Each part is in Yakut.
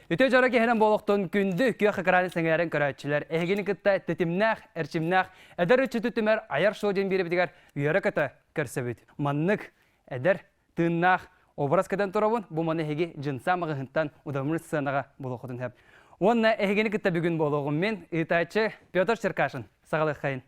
Үтүө дьоро киһинэн буолуохтун күндү күөх экраны сэҥээрэн көрөөччүлэр, эһигини кытта тэтимнээх, эрчимнээх, эдэр ыччаты түмэр айар шоу диэн биэрэбитигэр үөрэ-көтө көрсөбүт. Маннык эдэр, тыыннаах образ кэтэн турабын, бу маны эһиги дьынса маҕаһыынтан удамыр сценаҕа булуоххутун сөп. Уонна эһигини кытта бүгүн буолуоҕум мин, ыытааччы Петр Черкашин. Саҕалыаххайын.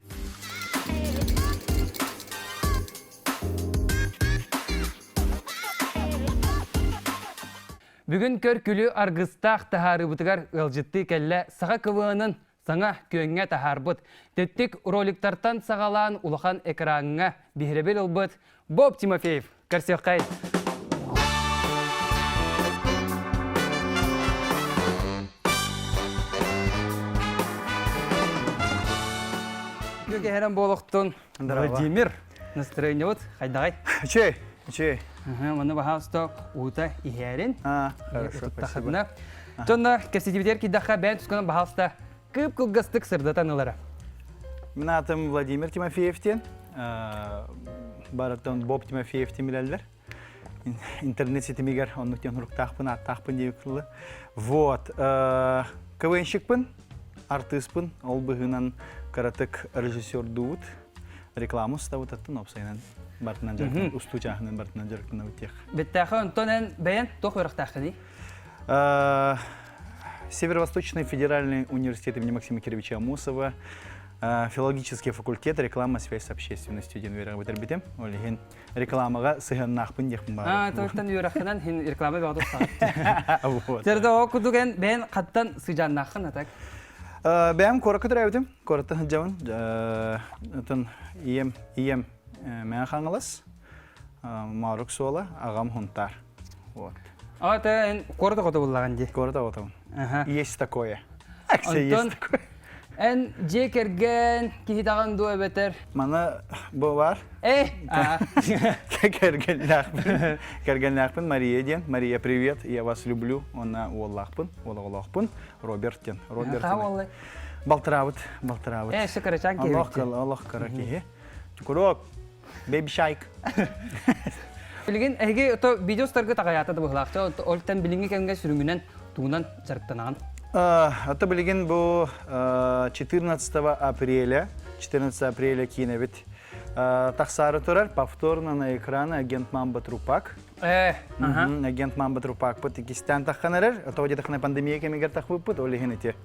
Бүгүн көр-күлүү аргыстаах таһаарыыбытыгар ыалдьыттыы кэллэ саха КВН-ын саҥа күөҥҥэ таһаарбыт, тэттик роликтартан саҕалаан улахан экраҥҥа биһирэбил ылбыт Боб Тимофеев. Көрсүөххэй! Күөгэһэрэн буолуохтун Владимир настроениебыт хайдаҕай? Үчүгэй, үчүгэй. Манна баһаалыста уута иһээрин. А, хорошо, спасибо. Дьонно кэпсэтиибитигэр киирдэххэ бэйэн тускунан баһаалыста кып-кылгастык сырдатан ылара. Мин аатым Владимир Тимофеев диэн. Барытын Боб Тимофеев диэн билэллэр. Интернет ситимигэр оннук диэн суруктаахпын, ааттаахпын диэбит кылы. Вот. КВНщикпын, артыыспын, ол быһыынан кыратык режиссердуубут, реклама устабыт аттын опсайынан бартынан дьарыктанабыт, устуу чааһынан бартынан дьарыктанабыт диэх. Бэттээхэ онтон эн бэйэн туох үөрэхтээххиний? Северо-Восточный федеральный университет имени Максима Кировича Амосова, филологический факультет, реклама, связь с общественностью диэн үөрэҕи бүтэрбитим. Ол иһин рекламаҕа сыһыаннаахпын диэхпин баар. Тоттан үөрэххинэн хин реклама бөҕө тустаҕын. Терде ол курдук эн бэйэн хаттан сыдьааннааххын атак? Бэйэм куоракка төрөөбүтүм. Куораттан сылдьабын. Отон ийэм, ийэм Мэҥэ Хаҥалас, Моорук суола, аҕам Хунтаар. Вот. А, это эн куорат оҕото буллаҕын дии. Куорат оҕотобун. Есть такое. Есть такое. Эн дьиэ кэргэн киһи даҕан дуо эбэтэр? Маны бу бар. Э, Кэргэннээхпин. Кэргэннээхпин Мария диэн. Мария, привет, я вас люблю. Уонна уоллаахпын, уол оҕолоохпун. Роберт диэн. Роберт. Балтыраабыт, балтыраабыт. Э, өссө кырачаан киһи. Олох олох кыра киһи. Чукуруок, Baby Shark. Билигин эһиги то видеостарга таҕайаата да быһылаах. Олтан билиҥҥи кэмҥэ сүрүҥүнэн тугунан дьарыктанаҕын? Ото билигин бу 14 апреля 14 апреля киинэбит тахсаары турар повторно на экраны агент Мамба Трупак. Агент Мамба Трупакпыт иккистээн таххан эрэр. Ото дьэ пандемия кэмигэр тахпыппыт, ол иһин ити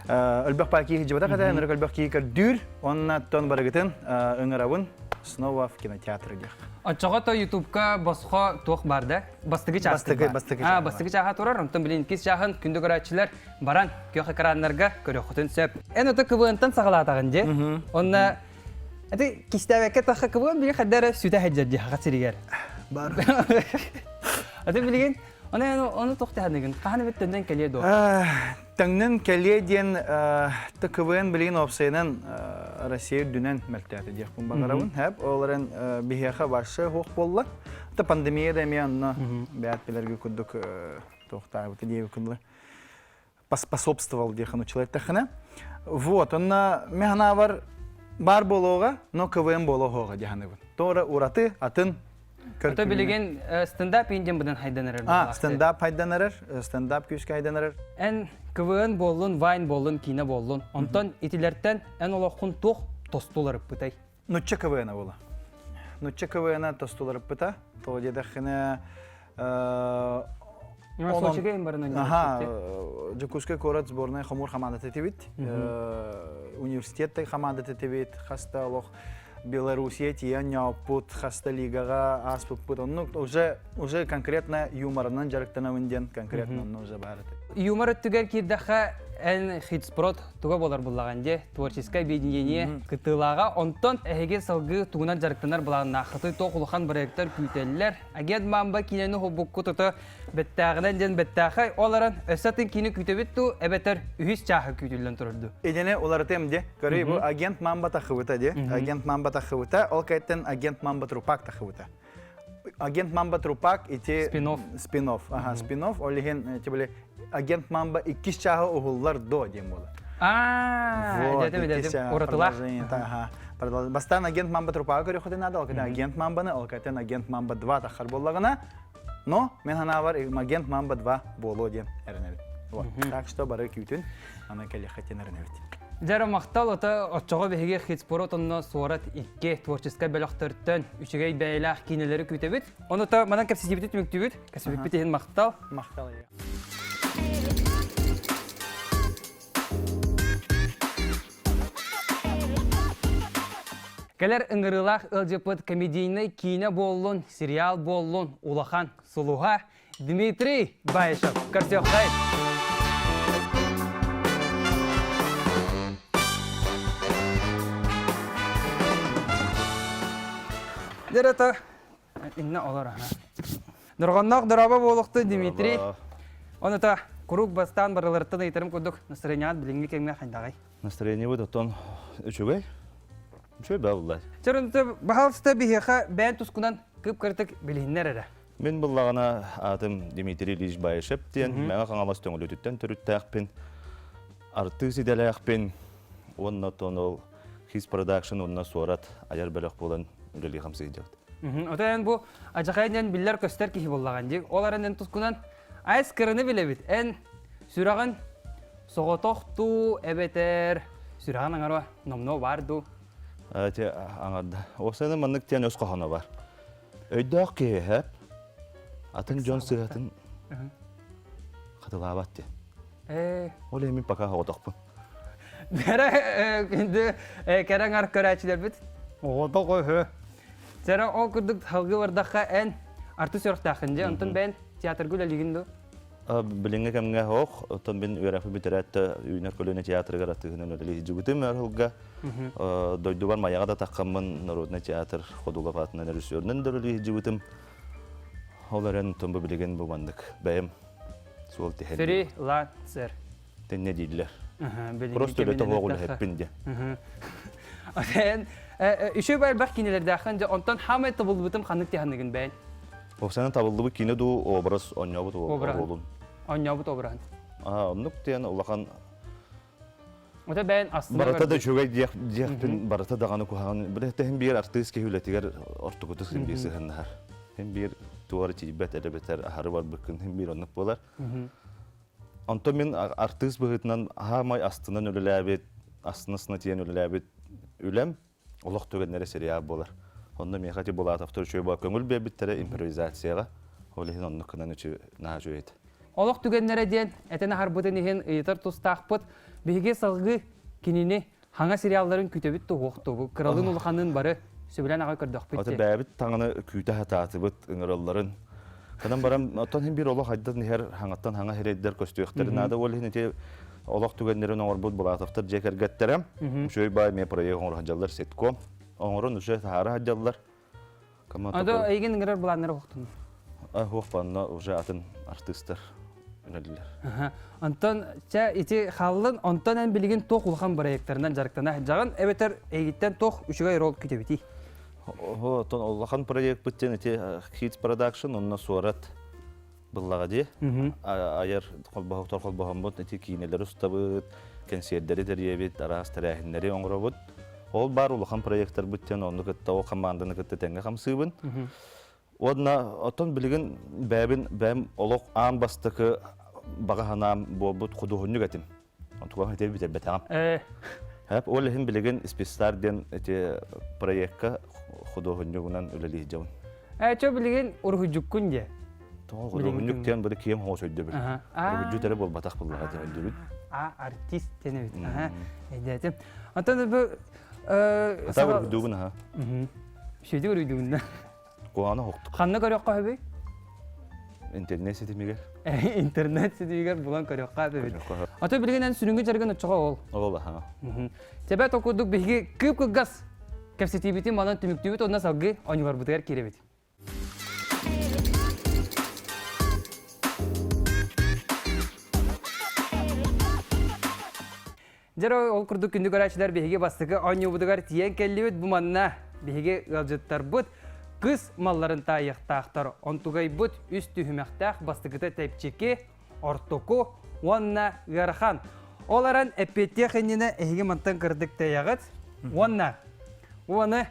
Өлбөх баар киһи дьыбата хата, ынырык өлбөх киһи көрдүүр, онна тон барыгытын ыҥырабын снова в кинотеатр диэх. Оччоҕо то Ютубка босхо туох бар да? Бастыгы чаас Бастыгы, бастыгы чаас. Бастыгы чааһа турар, онтон билин иккис чааһын күндү көрөөччүлэр баран күөх экраннарга көрүөххүтүн сөп. Эн ото КВН-тан саҕалаатаҕын дии. Онна Ати кистээбэккэ тахха КВН били хадда эрэ сүтэ сылдьар дии хаха сиригэр. Бар. Ати билигин оны ону туох таһаныгын хаһан эбит төннөн кэлиэ дуо? Таҥнан кэлиэ диэн ТКВН билигин уопсайынан Россия үрдүнэн мөлтөөтө диэхпин баҕарабын. Хэп, ол эрэн биһиэхэ вообще суох буолла. Это пандемия да эмиэ онно бэйэт билэргэ курдук туохтаабыта диэбиккин поспособствовал диэхин училайттахына. Вот, онно мен санаабар бар буолуоҕа, но КВН буолуоҕа диэханыбын. Тора ураты атын Ото билигин стендап индиан быдан хайдан эрэр. А, стендап хайдан эрэр, стендап күүскэ хайдан эрэр. Эн КВН буоллун, Вайн буоллун, киинэ буоллун. Онтон итилэртэн эн олоххун туох тостуларыппытай? Нучча КВН буола. Нучча КВН тостуларыппыта. Тоҕо диэтэххинэ Сочига барынан Аха, Дьокуускай куорат сборная хомуур хамаандата этибит. Университет хамаандата этибит. Хаста олох Белоруссия тиийэн ньооппут, хаста лигаҕа ааспыппыт. Оннук уже уже конкретно юморынан дьарыктанабын диэн конкретно онно уже баар этэ. Юмор өттүгэр киирдэххэ эн хитспрот туга буолар буллаҕын дии творческое объединение кыттыылааҕа. Онтон эһиги салгыы тугунан дьарыктанар былааннааххытый туох улахан проектар күүтэллэр. Агент Мамба киинэни уһулбуккут ото бэттээҕинэн диэн бэттээхэй ол аран өссө атын киини күүтэбит дуу эбэтэр үһүс чааһы күүтүллэн турар дуу? Идене уларытыам де. Көрүй бу агент Мамба тахыбыта де. Агент Мамба тахыбыта. Ол кайттан агент Мамба Трупак тахыбыта. Агент Мамба Трупак ити спин-офф. Спин-офф. Ага, спин-офф. Ол иһин тибили агент Мамба иккис чааһы уһуллар до диэн буолар. Аа, дедим дедим. Уратылаах. Ага. Бастаан агент Мамба Трупагы көрүөххүтүн наада, ол кэтэн агент Мамбаны, ол кэтэн агент Мамба 2 таххар буоллаҕына, но мен санаабар агент Мамба 2 буолуо диэн эрэнэбин. Вот. Так что бары күүтүн, аны кэлиэххэ тенеринэбит. Дьэ махтал ото оччоҕо биһиги Хитспорт онно суорат икки творческай бөлөхтөртөн үчүгэй бэйэлээх киинэлэри күүтэбит. Ону то манан кэпсэтиибити түмүктүүбүт. Кэпсэппит иһин махтал. Махтал. Кэлэр ыҥырыылаах ыалдьыппыт комедийнай киинэ буоллун, сериал буоллун улахан сулуһа Дмитрий Баишев. Көрсүөххэй! Дерето инна олор аха. Дорҕонноох дорообо буолуохтун Дмитрий. Онута куруук бастаан барыларыттан ыйытарым курдук настроениеҕыт билиҥҥи кэмҥэ хайдаҕый? Настроениебыт оттон үчүгэй. Үчүгэй бааллар. Чөрүнтө баһаалыста биһиэхэ бэйэн тускунан кып-кырытык билиһиннэр эрэ. Мин буллаҕына аатым Дмитрий Ильич Баишев диэн Мэҥэ Хаҥалас Төҥүлүтүттэн төрүттээхпин, артыыс идэлээхпин уонна оттон ол His Production уонна Суорат айар бөлөх буолан үлэлии хамсыйдыбыт. Ото эн бу адьахай диэн биллэр-көстөр киһи буоллаҕын дии. Ол эрэн эн тускунан айс кыраны билэбит. Эн сүрэҕин соҕотох дуу эбэтэр сүрэҕин аҥара номнуо баар дуу? Эти аҥарда. Уопсайынан маннык диэн өс хоһооно бар. Өйдөөх киһи һэп атын дьон сыһатын хатылаабат диэн. Ол иһин мин пока оҕотохпун. Бэрэ күндү кэрэ аҥар көрөөччүлэрбит оҕотох өһө. Сэрэ ол курдук салгыы бардахха эн артыыс үөрэхтээххин дьэ онтон бэйэн театрга үлэлиигин дуу? Билиҥҥи кэмҥэ ох, оттон мин үөрэхпин бүтэрээт да үүнэр көлүөнэ театрыгар артыыһынан үлэлии сылдьыбытым өр сылга. Дойдубар Майаҕа да таххаммын народнай театр Ходулов аатынан режиссерунан да үлэлии сылдьыбытым. Ол эрэн оттон бу билигин бу маннык бэйэм суол тиһэн. Фрилансер. Тэннэ дииллэр. Просто үлэтэ суох үлэһиппин диэн. Эн үчүгэй элбэх киинэлэрдээххин дьэ онтон хаамай табыллыбытым ханнык тиһанныгын бэйэн? Оксана табыллыбыт киинэ дуу образ онньообут оруолун. Онньообут обраһын. Аа, оннук диэн улахан Ота бэйэн астына Барыта да үчүгэй диэх диэхпин барыта даҕаны куһаҕан. Билэтэһин биир артыыс киһи үлэтигэр ортокуту син биир сыһыннаһар. Хин биир туора тиийбэт эбэтэр аһары барбыккын хин биир оннук буолар. Онтон мин артыыс быһыытынан аһаамай астынан үлэлээбит, астына-астына тиийэн үлэлээбит үлэм олох түгэннэрэ сериал буолар. Онно миэхэ ити Булатовтар үчүгэй буола көҥүл биэрбиттэрэ импровизацияҕа. Ол иһин оннук гынан үчү наһаа үчүгэй этэ. Олох түгэннэрэ диэн этэн аһарбытын иһин ыйытар тустаахпыт. Биһиги салгыы кинини Хаҥа сериалларын күтэбит туһуохтугу, кыралын улаханын бары сөбүлээн аҕай көрдөхпүт Аты бэйэбит таҥаны күүтэ сатаатыбыт ыҥыралларын. Канан баран оттон хин биир олох айдан иһэр хаҥаттан хаҥа хирэйдэр көстүөхтэрин наада ол иһин ити олох түгэннэрин оҥорбут Булатовтар дьиэ кэргэттэрэ үчүгэй баай эмиэ проект оҥоро сылдьаллар ситком оҥорон уже таһаара сылдьаллар. Ado эйигин ыҥырар былааннара уһуктун. Уһук банна уже атын артыыстар үлэлииллэр. Онтон чэ ити хааллын, онтон эн билигин туох улахан проекттарынан дьарыктана сылдьаҕын эбэтэр эйигиттэн туох үчүгэй роль күтэбитий? Оһо, оттон улахан проекпыт диэн ити Hits Production, онно суорат Быллаҕа дии. Айар холбоһуктар холбоһоммут ити киинэлэри устабыт, кэнсиэрдэри тэрийэбит, араас тэрээһиннэри оҥоробут. Ол баар улахан проекттарбыт диэн онну кытта ол хамаанданы кытта тэҥҥэ хамсыыбын. Уонна оттон билигин бэйэбин бэйэм олох аан бастакы баҕа санаам буолбут худуоһунньук этим. Онтуга ити бүтэрбэтэҕим. Хэп ол иһин билигин Спецстар диэн ити проекка худуоһунньугунан үлэлии сылдьабын. Ээ, чө билигин уруһуйдьуккун диэ. Тоҕо худуоһунньук диэн бары киэҥ хоҕус өйдөбүл. Уруһуйдьут эрэ буолбатах буоллаҕа диэн өйдөбүл. А, артист диэн эбит. Аха, өйдөөтүм. Онтон бу Ата уруһуйдуугун аха. Сүдү уруһуйдуугун да. Куһаҕаны оһохтук. Ханна көрүөххэ сөбүй? Интернет ситимигэр. Интернет ситимигэр булан көрүөххэ сөбүт. Ото билигин эн сүрүҥҥү дьарыгын оччоҕо ол. Ол аха. Тэбэ токурдук биһиги кып-кылгас кэпсэтиибитин манан түмүктүүбүт уонна салгыы оонньууларбытыгар киирэбит. Дьэ ол курдук күндү көрөөччүлэр биһиги бастакы оонньуубутугар тиийэн кэллибит. Бу манна биһиги ыалдьыттарбыт кыс малларын таайыахтаахтар. Онтугайбыт үс түһүмэхтээх бастакыта тэпчики, ортоку уонна ыарахан. Ол аран эппиэттиэх иннинэ эһиги мантан кырдык тэйэҕит уонна уоны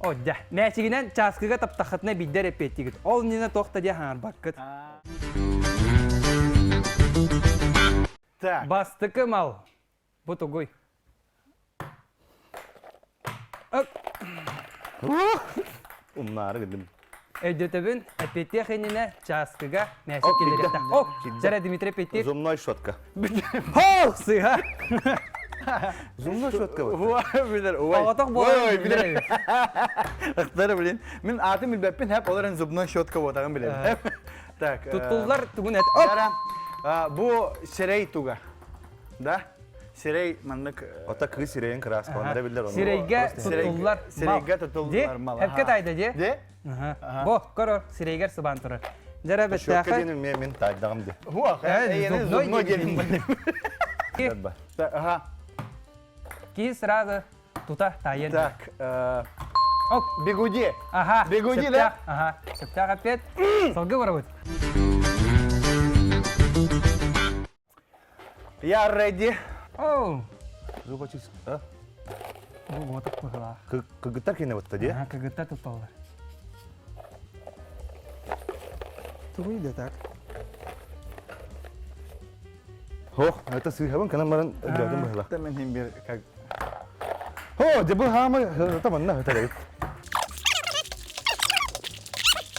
О, дьэ, мээчигинэн чааскыга таптаххытына биирдэр эппиэттиигит. Ол иннинэ туох да диэ хаҥарбаккыт. Так. Бастакы мал. Бу тугуй? Умнаары гынным. Өйдөтөбүн, эппиэттиэх иннинэ чааскыга мээчик киллэриэхтээх. О, дьэрэ Дмитрий эппиэттиир. Зумной щетка. Хол, сыыһа. Зумной щетка. Билер, ой. Оҕотох буолан билер. Ахтары билин. Мин аатын билбэппин хэп, ол эрэн зубной щетка буотаҕын билэбин. Так. Туттуллар тугун эт. Бу сирэй туга. Да? Сирэй маннык Ота кыыс сирэйин кырааскаланара биллэр ону. Сирэйгэ туттуллар Сирэйгэ тутуллар мал. Эпке тайда дии. Де? Бо, көрөр, сирэйгэр сыбаан турар. Дьэрэ Щетка бэттээхэ. диэн мен тайдаҕым ди. Хуах, эйэни зубной диэн. Ага. Киһи сразу тута тайын. Так, бигуди. Ага. Бигуди, да? Ага. Сөптөөх эппиэт. Салгы барабыт. Я ready. Оу. Зубочистка. А? Бу буотах быһылаах. Кыгыттар кине бутта дии. Ага, кыгыттар тутталлар. Тугуй да так. Хох, это сыыһабын канан баран өйдөөтүм быһылаах. Мен хим бир как Хо, дебу хаамы это манна это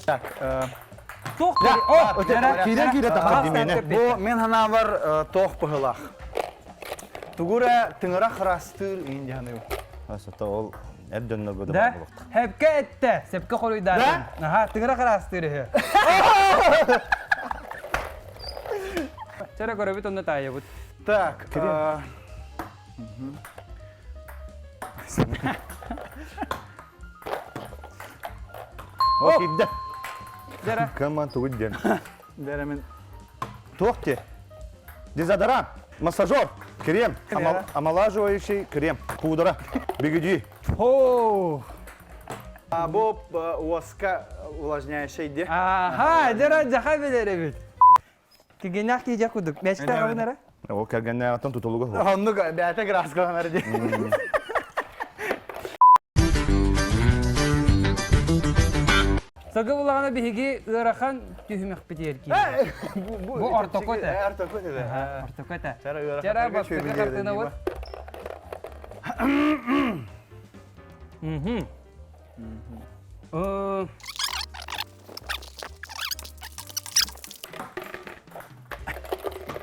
Так, Туох О, киирэ киирэ тахар димине. Бу мен ханаабар тоох быһылаах. Тугура тыҥырах хырастыыр иин дьаһаныыбын. Асата ол эр дьоннорго да Да? буолуохтаах. Хэпкэ эттэ, сэпкэ хоруйдаатын. Аха, тыҥырах ыраастыыр үһү. Чэрэ көрөбүт онно таайабыт. Так, О, киирдэ. Дьэрэ. Кыман тугут диэн. Дьэрэ мин. Туох ти? Дезодорант, массажер, крем, омолаживающий крем, пудра, бигуди. Хо! Бу уоска увлажняющий ди. Аха, дьэрэ дьаха билэр эбит. Кигинэх киһи кудук. Мэчтэ аҕабын Ол кэргэннээҕиттэн тутулуга суох. Оннук бэйэтэ краскаланар дии. Сага булаҕына биһиги ыарахан түһүмэхпитигэр киирдик. Бу ортоку этэ. Ортоку этэ. Ортоку этэ. Чара бастакы хартыынабыт. Мгм.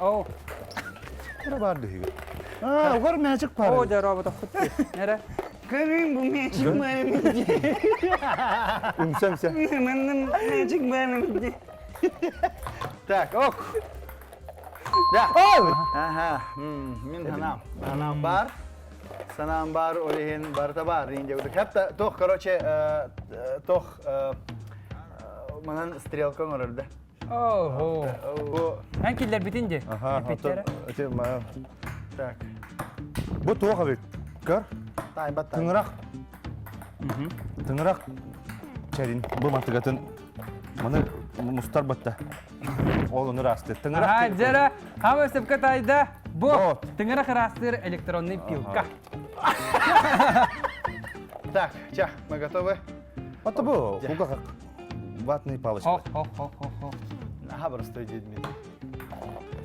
Оо. Кыра бар дыһыгы. Аа, угар мээчик бар. Оо, дьэ, роботохпут. Нэрэ. Көрүҥ бу мээчик барым Үмсэ үмсэ. Манным мээчик барым Так, ок. Да. Ага, мин санаам. Санаам бар. Санаам бар, ол иһин барыта бар. Хапта тох, короче, тох манан стрелка оҥорор да. Ого. Эн киллэрбитин дии. Аха, Так. Бу туох эбит? Көр. Тайбат. Тыҥырах. Тыҥырах чэрин бу мантыгатын маны мустар батта. Ол ону ыраастыыр. Тыҥырах. Аха, дьэрэ, хаама сөпкө тайда. Бу тыҥырах ыраастыыр электронный пилка. Так, ча, мы готовы? Это бу, кулгах ватные палочки. Хо, хо, хо, хо, хо. Наха простой дедми.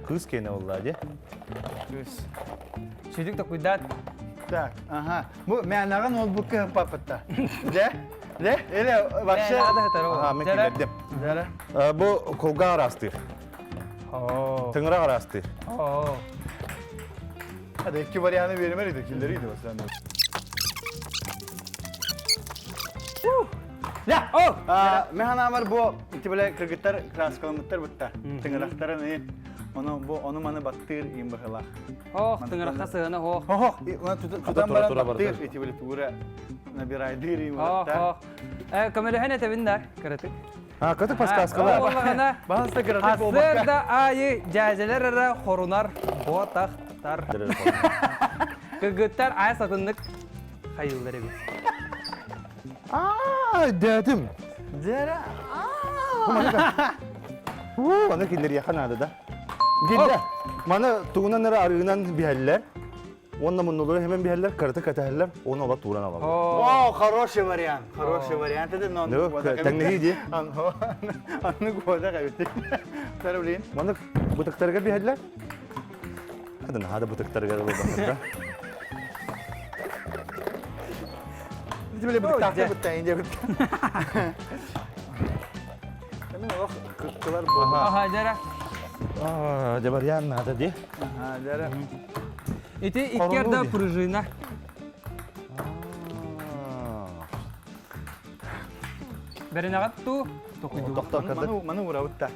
Кыыс киэнэ болла дии. Кыыс. Сүдүк токуйдаат. Так, ага. Бу мээнэҕэ ноутбукка папытта. Дэ? Дэ? Или вообще... Ага, мен киллэрдим. Бу кулга араастыыр. Тыҥырах араастыыр. Hadi iki варианты бермер киллерийdi sen. Я, о! Мен ханаамар бу ити биле кыргыттар краскаламыттар бутта. Тыҥырахтарын и ону бу ону маны баттыыр им быһылаах. Ох, тыҥырахха сыһына ох. Ох, тутан баран баттыыр ити биле тугура набирайдыыр им Ох, ох. Көмөлөһөн этэбин да, кыратык. А, кытык подсказкалар. Буоллаҕына, Баһаста кыратык буолбакка. Сарсыарда аайы дьээдьэлэр эрэ хорунар буотахтар. Кыргыттар аайы сатыннык хайыыллар эбит. Аа, дээтим. Дьэрэ. Маны киллэриэхэ наада да. Гилдэ. Маны тугунан эрэ арыынан биһэллэр. Уонна муннулары хэмэн биһэллэр, кыраты кэтэһэллэр, уонна ола тууран алаллар. О, хороший вариант. Хороший вариант. Это но тэҥнэһии дии. Анны куода кэбитти. Тары блин. Маны бытыктарга биһэллэр. Наһаа да бытыктарыгар ылбатар да. Били бытыктаахта быттайын диэбит. Мен олох кыккылар бу. Аха, дьэрэ. Дебарьян надо ди. Аха, дьэрэ. Ити икки пружина. Бэринэҕит туу? Тохтоо Маны урабыт да.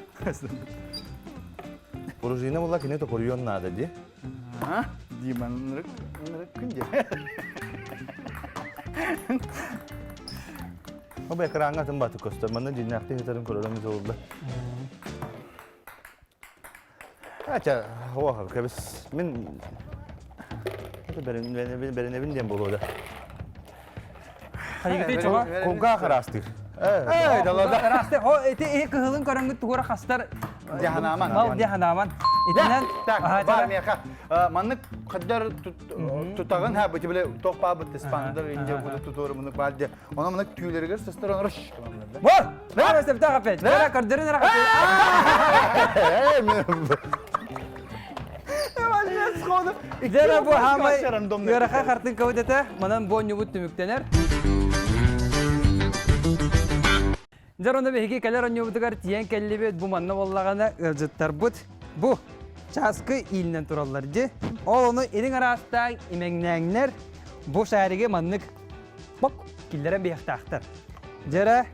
Пружина була кини токуруйуон наада ди. Дима, ынырык күн дии. Бу экраҥҥа атын баты көстөр. Манна дьиҥнээхтик сытарын көрөрөм изолда. Ача, оха, кэбис. Мин бэринэбин диэн буолуо да. Хайыгыты чоҕо? Кулгаах ыраастыыр. Эй, далада. Ыраастыыр. О, ити иһи кыһылын көрөҥҥүт тугура хастар. Дьаһанааман. Мал дьаһанааман. Итинэн Так, бар миэхэ. Маннык хаддар тутаҕын ха бити биле тох баабыт испандар инде буду тутуору муну баар де. Она мына түүлэригэр сыстар онор. Бар! Бар, септах опять. Бара көрдөрүн ара. Дьэ бу хаамай ыараха хартыҥкабыт этэ, манан бу оонньуубут түмүктэнэр. Дьэ онно биһиги кэлэр оонньуубутугар тиийэн кэллибит, бу манна буоллаҕына ыалдьыттарбыт бу чааскы иилинэн тураллар дии. Ол ону ириҥ араастаан имэҥнээҥнэр бу шариги маннык бок киллэрэн биһиэхтаахтар. Дьэрэ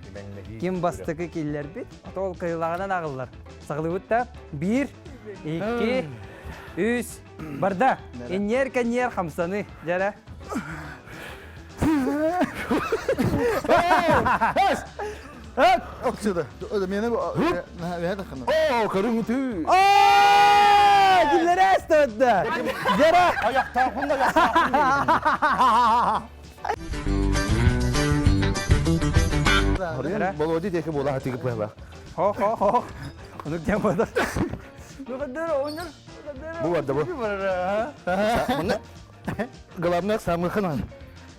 ким бастакы киллэрбит, ол кыайылааҕынан аҕыллар. Саҕалыыбыт да биир, икки, үс, барда. Инньиэр-кэнниэр хамсаны, дьэрэ. Отсюда. Мені О, көрүҥүтүү! О, киллэрэ эстөттө. Дьэрэ. Аяқтаахпын да аяқтаахпын Володя диэки буола хатыгы быһалаах. Хо хо хо. Онук диэн буолар. Бу барда бу. Мына главное самыхын.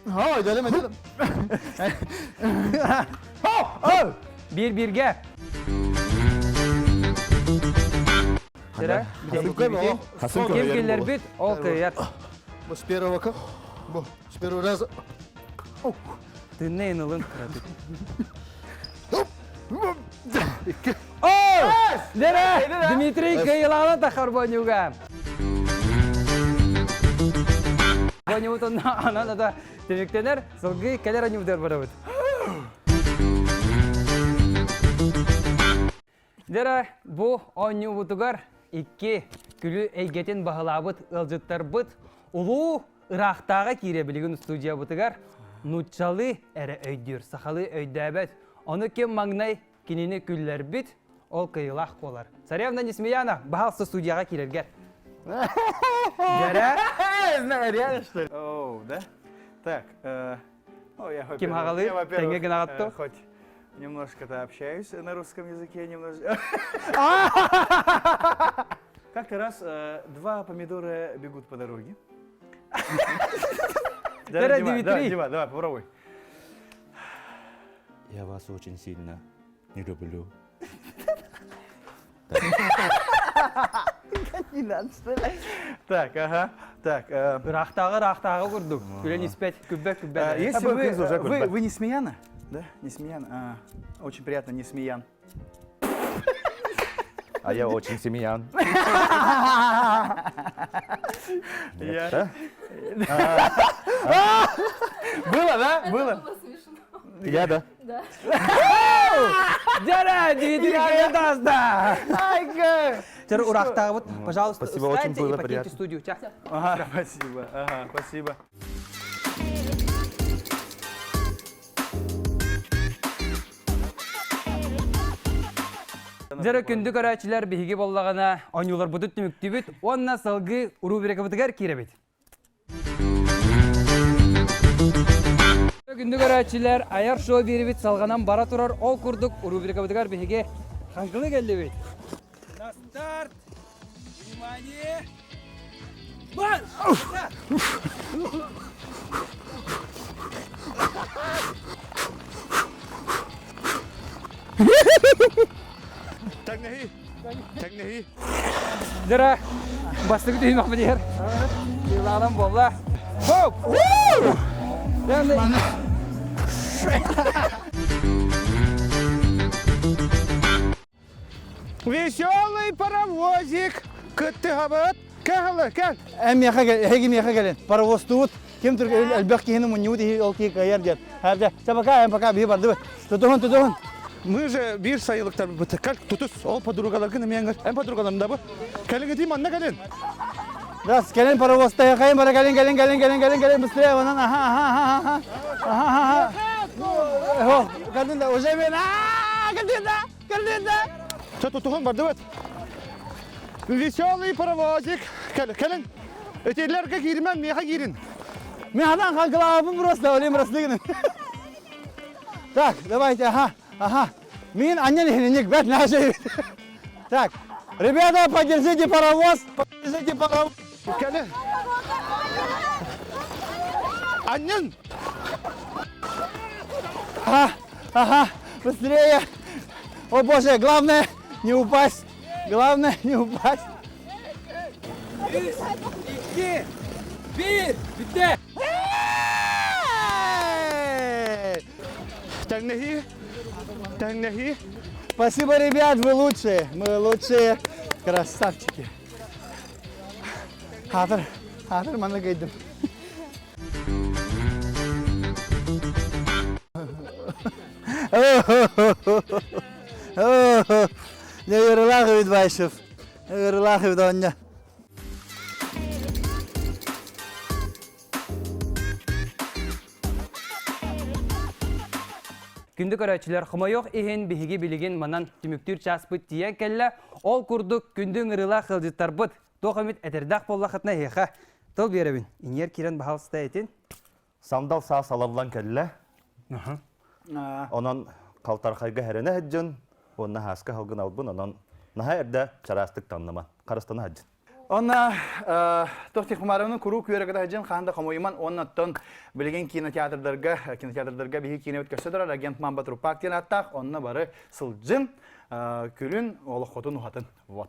Ой, дәлем дәлем. Биир бииргэ. Сера, Ким киллэрбит, ол кыайар. Бу с первого как? Бу с первого раза. Тыннайын ылын кыратык. О! Лера! Дмитрий кыайылаана тахар бонюга. Бонюбут анан ата түмүктэнэр, сылгы кэлэр анюбутар барабыт. Дьэ бу оонньуубутугар икки күлүү эйгэтин баһылаабыт ыалдьыттарбыт улуу ыраахтааҕы киирэ билигин студиябытыгар нууччалыы эрэ өйдүүр, сахалыы өйдөөбөт. Ону ким маҥнай кинини күллэрбит, ол кыайыылаах буолар. Царевна Несмеяна, баһаалыста студияҕа киирэргэр. Дьэрэ. Реально, что ли? О, да? Так, Ким хаҕалыы тэҥҥэ гынаҕыт Хоть немножко-то общаюсь на русском языке, немножко. Как-то раз два помидора бегут по дороге. Давай, Дмитрий. Дима, давай, попробуй. Я вас очень сильно не люблю. Не надо, что ли? Так, ага. Так. Ыраахтааҕы ыраахтааҕы курдук. Күлэн испэт, күббэ күббэ. Если вы, вы, вы не Смеяна? Да? Не Смеяна? А, очень приятно, не Смеян. А я очень семьян. Я... Было, да? Было? Было смешно. Я, да. Да. Дяра, Дмитрий да. Теперь урахтаҕыбыт, пожалуйста, Спасибо, очень встаньте и было покиньте приятно. студию. Ча. Ага, спасибо. Ага, спасибо. Дьэрэ күндү көрөөччүлэр биһиги боллаҕына оонньууларбытын түмүктүүбүт уонна салгыы рубрикабытыгар киирэбит. Күндү көрөөччүлэр, айар шоу биэрибит салҕанан бара турар. Ол курдук рубрикабытыгар биһиги хаҥкылы кэллибит. На старт! Внимание! Бар! Тэҥнэһии! Тэҥнэһии! Дыра! Бастакы түһүмэхпит иһэр. Кыылаанан буолла. Хоп! Веселый паровозик кыттыһабыт. Кэл, кэл. Эн миэхэ кэл, эһиги миэхэ кэлин. Паровозтуубут. Ким түргэн элбэх киһини мунньубут иһи ол киһи кыайар диэн. Хәрдэ, чэ пока, эн пока биһи бардыбыт. Тутуһун, тутуһун. Мы же биир сайылыктарбыт. Кэл, тутус. Ол подругаларгын эмиэ Эн подругаларым да бу. Кэлин ити манна кэлин. Раз, кэлин паровозтайа хайын бара кэлин, кэлин, кэлин, кэлин, кэлин, кэлин, быстрее, онон, аха, аха, аха, аха, аха, аха. Кэлин да, уже мен, аа, кэлин да, кэлин да. Чэ, тутуһун бардыбыт. Веселый паровозик. Кэл, кэлин. Этилерге киирмэн, миэхэ киирин. Мен хадан хаҥкылаабын просто, олим просто Так, давайте, ага, ага. Мин аннен иһинник бэт наша. Так, ребята, подержите паровоз, подержите паровоз. Кэлин. Аннен! Ага, ага, быстрее. О боже, главное не упасть. Главное не упасть. Үс, икки, биир, бүттэ! Тэҥнэһии, тэҥнэһии. Спасибо, ребят, вы лучшие. Мы лучшие красавчики. Хатыр, хатыр, манна кыйдым. Не ыарылаах эбит Байшев. Ыарылаах эбит оонньо. Күндү көрөөччүлэр, хомойуох иһин биһиги билигин манан түмүктүүр чааспыт тиийэн кэллэ. Ол курдук күндү ыҥырыылаах ыалдьыттарбыт туох эмит этэрдээх буоллахытына эһиэхэ тыл биэрэбин. Иҥиэр киирэн баһаалыста этин. Сандал саас алаллан кэллэ. Онон халтархайга хэрэнэ сылдьын, уонна хааска халгын албын, онон наһаа эрдэ чараастык таҥныман, харыстана сылдьын. Онна туох Тихомаровны куруук үөрэ сылдьан хаан да хомойуман уонна оттон билигин кинотеатрдарга кинотеатрдарга биһи киинэбит көстө турар агент Мамба Трупак диэн ааттаах онно бары сылдьын күлүн олоххотун уһатын вот.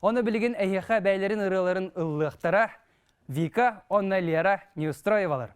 Ону билигин эһиэхэ бэйэлэрин ырыаларын ыллыахтара Вика, онно Лера Неустроевалар.